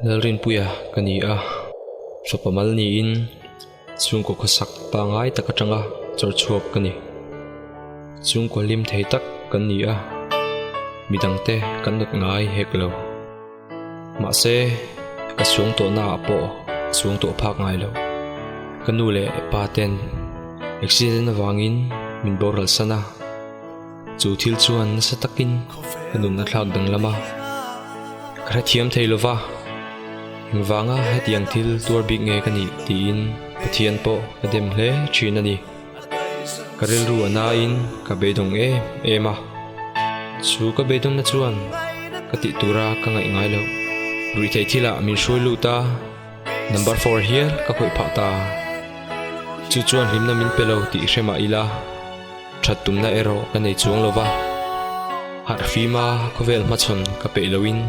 Lalrinpuia ka ni a, fapa mal niin chhungkaw khawsak pangngai tak atanga chawr chhuak ka ni. Chhungkaw hlim thei tak kan ni a, midangte kan nawt ngai hek lo. Mahse, ka suang tawhna ah pawh suang tawh phak ngai lo. Ka nu leh pa ten accident avangin min boral san a, chu thil chuan nasa takin ka nun a thlak danglam a. Ka hrethiam thei lova, engvanga hetiang thil tuar bik nge ka nih tiin Pathian pawh ka dem hle thin a ni. Ka rilru a nain ka beidawng em em a, chu ka beidawnna chuan ka tih tura ka ngaih ngai loh. Ruihtheih thilah min hruai lut a, number four hial ka khawih phah ta. Chu chuan hlimna min pe lo tih hre mah ila, that tumna erawh ka nei chuang lo va. Harh fima khawvel hmachhawn ka peih loin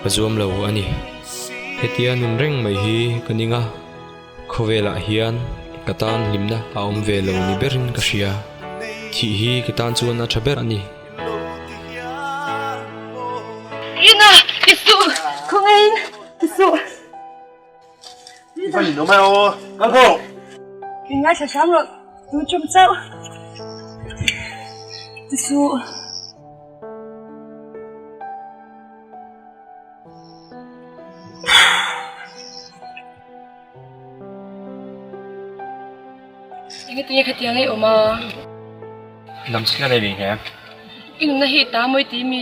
ka zuam lo a ni. Hetia nun reng mai hi ka ning a. Khawvelah hian ka tan hlimna a awm ve lo ni berin ka hria. Thih hi ka tan chuan a tha ber a ni. Ina, ti suh! Khawngaiin, ti suh! I va ninawm e aw, kal rawh! Min ngaithla hram rawh, tun tum chauh. Ti suh! Enge tinge khatiang ei awm a? Lam chhia nei ve hle. I nunna hi i ta mawi ti mi?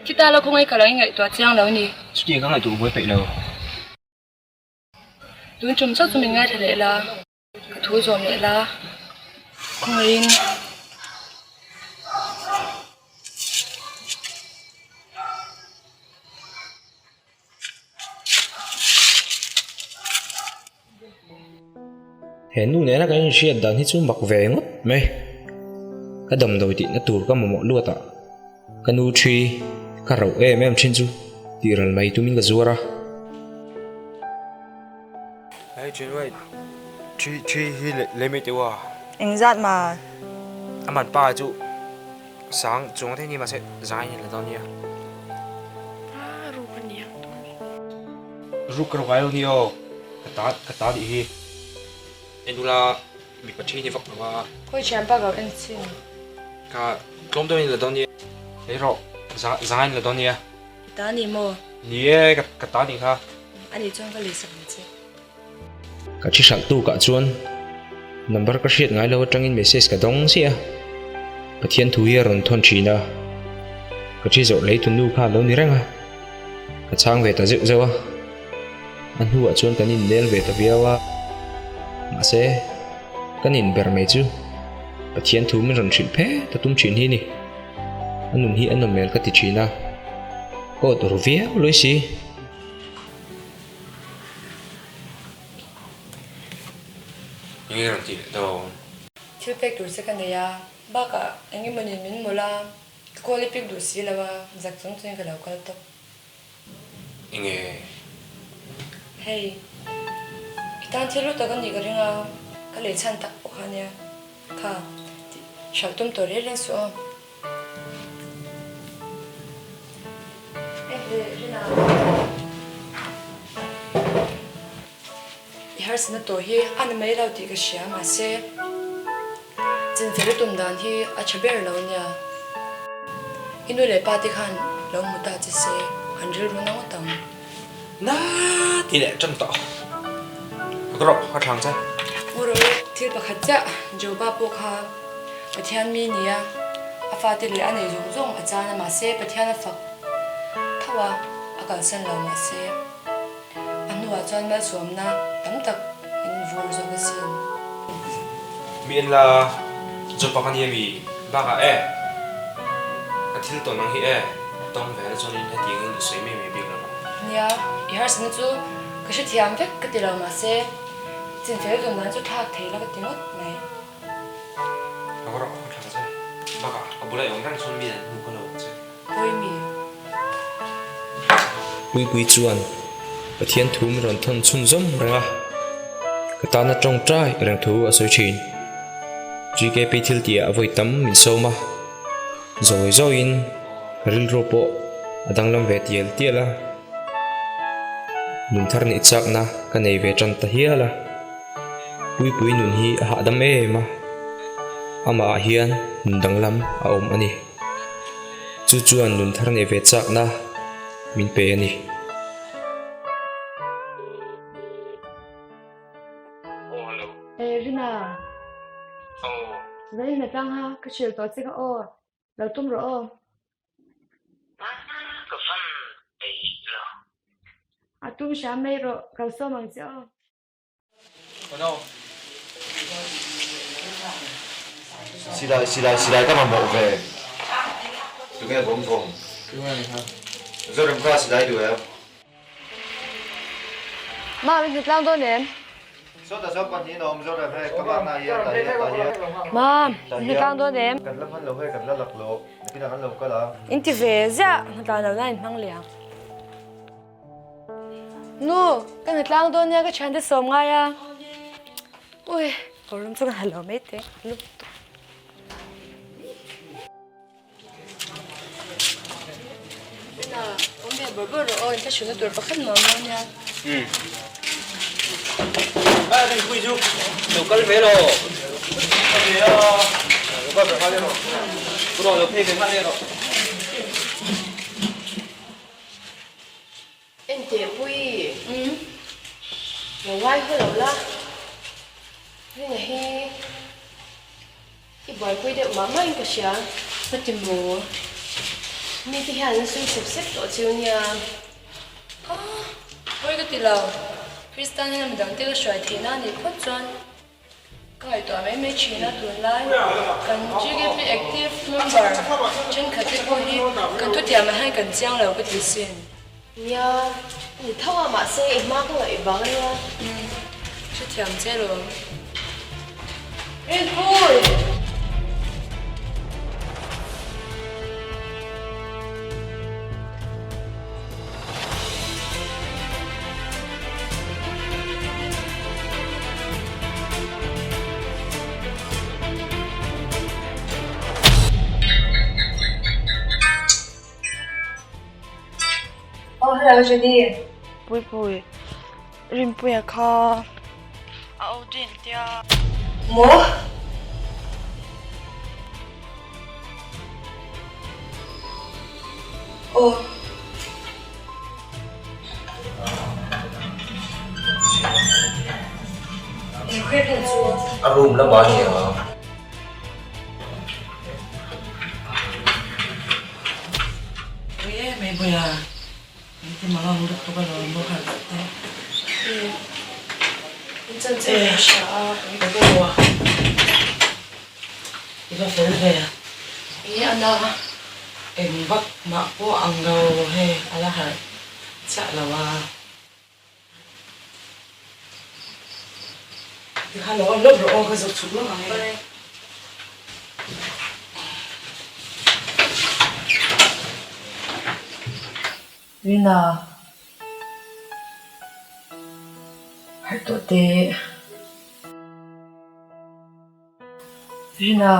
Thi ta lo khawngaih ka lo ingaihtuah chiang lo ni. Chutiang ka ngaihtuah buai peih lo. Tun tum chauh chu min ngaithla leh la. Ka thu zawm leh la, khawngaihin. He nu nena kan inhriat dan hi chu mak ve ngawt mai. Ka damdawi tihna tur ka mamawh luat ah ka nu thi ka rauh em em thin chu tih ral mai tumin ka zuar a. Hei thin wait thi thi hi lei mai teuh a. Engzat ma? A man pa chu sang chuang thei ni mahse zai ni la dawn nia. A ruk a nia. Ruk ka ruk ai lo ni aw. Ka ta ka ta nih hi. Enula mipa thi ni vak lo a. Khawi thian pa kau en chin. Ka tlawm deuh in la dawn nia. Lei rawh zai ni la dawn nia. I ta ni maw? Ni e, ka ta nih kha. A nih chuan ka lei sak ang che. Ka thi hralh tuk ah chuan number ka hriat ngai lo atangin message ka dawng chiah a, Pathian thu hi a rawn thawn thin a, ka thi zawrh lei tu nu kha a lo ni reng a, ka chhang ve ta zeuh zeuh a, a hnuah chuan kan innel ve ta viau a, mahse kan inber mai chu Pathian thu min rawn hrilh phet a tum thin hi ni. A nun hi a nawm hmel ka ti thin a, ka awt ru viau lawi si. Enge rawn tih leh dawn? Thil pek tur che ka nei a, bakah eng emawni min mawlh a, ka call i pick duh si lo a, zak chung chungin ka lo kal tawp. Enge? Hei, i tan thil lu tak a nih ka ring a, ka lei chhan tak pawh kha ania. Kha, tih hralh tum tawh reng reng suh aw. I harsatna tawh hi a ni mai lo tih ka hria mahse chinfel tum dan hi a tha ber lo nia. I nu leh pa te khan lo hmu ta che se an rilru na ngawt ang. Na ti leh tan tawh. Ka rawh ka thlang che. Aw rawh e, thil pakhat chiah Joba pawh kha Pathian mi nia a fate leh a nei zawng zawng a chan a mahse Pathian a fak tho a, a kalsan lo mahse a hnuah chuan malsawmna tam tak in vur zawk asin. Mi en la Joba ka nia mi bakah e ka thil tawn ang hi e tawng ve na chuanin hetiang in i sawi mai mai bik lo. Nia, i harsatna chu ka hrethiam vek ka ti lo mahse chinfel dun dan chu thlak thei la ka ti ngawt mai. Ka va rawh ka thlak che. Bakah ka bula i awm reng chuan mi an hmu ka lo ang che. Pawi mi. Puipui chuan Pathian thu min rawn thawn chhunzawm reng a, ka tana tawngtai reng thu a sawi thin. GKP thil tih ah vawi tam min sawm a. Zawi zawiin ka rilru pawh a danglam ve tial tial a. Nun thar nih chakna ka nei ve tan ta hial a. Puipui nun hi a hahdam em a, amah ah hian nun danglam a awm a ni. Chu chuan nun thar neih ve chakna min pe a ni. Eh Rina. Zanin atang ha ka hrilh tawh che kha aw. Lo tum rawh aw. Ka van peih lo. A tum hram mai rawh, kal sawm ang che aw. Silai silai silai ka mamawh ve. Tunge vawng vawng? Zorem kha silai duh em? Mam, i hnutlang dawn em? Sawta saw pahnihin a awm zawk em hei, ka bakna ah hian tah hian tah hian. Mam, i hnutlang dawn em? Kan la hman lo hei, kan la lak lo, nakinah kan lo kal ang. In ti ve ziah, hnutlang lo na in hmang leh ang. Nu, ka hnutlang dawn nia ka thiante sawm ngai a. Ui, kawrlum chu ka ha lo mai teh. Ina, awm ve bawrh bawrh rawh aw, in thlahrunna tur pakhat nuam lo nia. Umm. Ba rin pui chu lo kal ve lo. Kal ve a. Lo kal ve nghal rawh. Pu rawh lo phei ve nghal rawh. Enteh pui. Umm. Lo ngai haw lo la. Rina hi. I buaipui deuh mah mah in ka hria. Ka ti maw? Mite hian an sawi sep sep tawh cheu nia. Ah! Pawi ka ti lo. Kristan hian midang te ka hruai theih na anih phawt chuan ka ngaihtuah mai mai thin a tunlai kan GKP active member thenkhat te pawh hi kan thutiamah hian kan chiang lo ka ti sin. Nia, ni tho a mahse i hma ka ngaih vang ania. Umm, hrethiam che lawm. Rinpui! Oh hello Judy. Pui pui, Rinpuia kha a OD an tia. Maw? Aw. A room lamah a ni ang. Pui em mai Puia, min ti mang ang lutuk a lo maw khan tak te. In chanchin ka hria a. Ka deuh a, i va fel ve. Enge a na? Eng vak mah pawh ang lo hei a la harh chiah lo a. Tikhan lo awm lawk rawh aw ka zuk chhuk lawk ang e. Rina, harh tawh teh. Rina.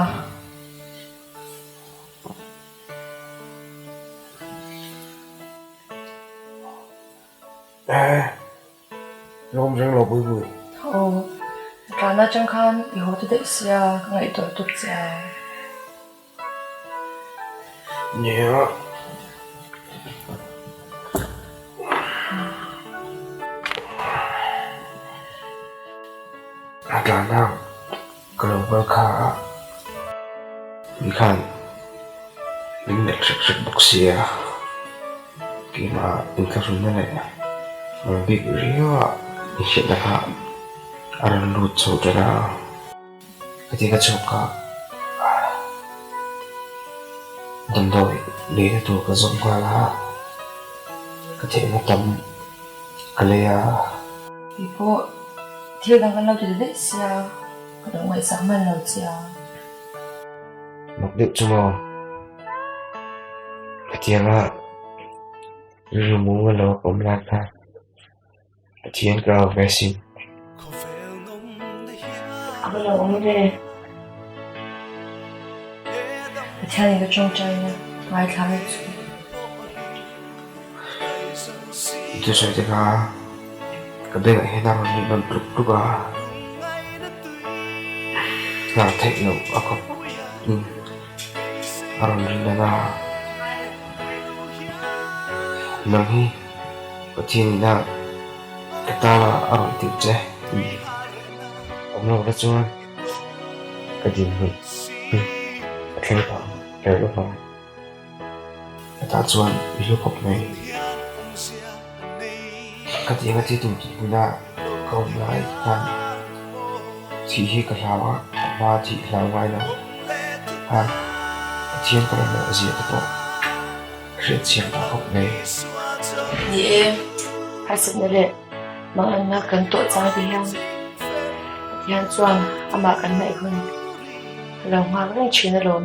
Eh, lawm reng lo pui pui. Aw, tlana atang khan i haw ta daih sia, ka ngaihtuah tuk che a. Nia. A tlana ka lo kal kha a, mi khan min melh hrek hrek bawk sia, keimah inthlahrunna leh mal bik riau a inhriatna kha a rawn lut chho ṭan a, heti ka chhuak a, damdawi leina tur ka zawm nghal a, ka theihna tam ka lei a. Keipawh thil dang kan lo ti ta daih sia, ka lo ngaihsak hman lo che a. Mak deuh chu maw? Hetianga rilru mung a lo awm lai kha Pathian ka au ve asin. A va lo awm ve. Pathianin ka tawngtaina ngaithla vek chu. Thusawi te kha. Ka bengah hian a rawn ri nawn tluk tluk a, hnar theih loh a khawp in a rawn ri nawn a. Nang hi Pathian ina ka tana a rawn tirh che tih awm lo la chuan ka dinhmun hi a thleng phah kher lo vang. Hetah chuan i hlu khawp mai. Ka ti anga thi tur tih hmuna ka awm lai khan thih hi ka hlau a, a hma thih hlau ngai lo khan Pathian ka mamawh zia te pawh ka hriatchhiam phah khawp mai. Ni e, harsatna leh manganna kan tawh chang te hian Pathian chuan amah kan hnaih hun a lo nghak reng thin alawm.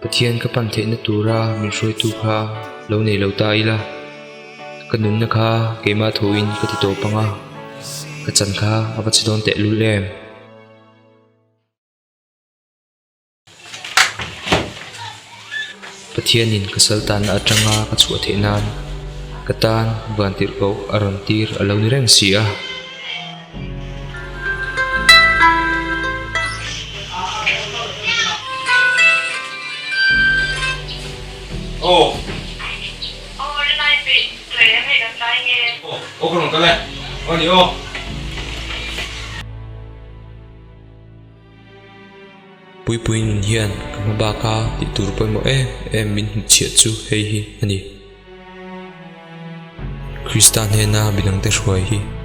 Pathian ka pan theihna tura min hruaitu kha lo nei lo ta ila, ka nunna kha keimah thuin ka ti tawp ang a, ka chan kha a va che dawn tehlul em? Pathianin ka sal tanna atanga ka chhuah theih nan ka tan van tirh koh a rawn tir a lo ni reng si a. Aw. Aw ka rawn kal e. Aw ni aw. Puipui nun hian ka hma baka tih tur pawimawh em em min hnutchhiah chu hei hi a ni. Krista hnena midangte hruai hi.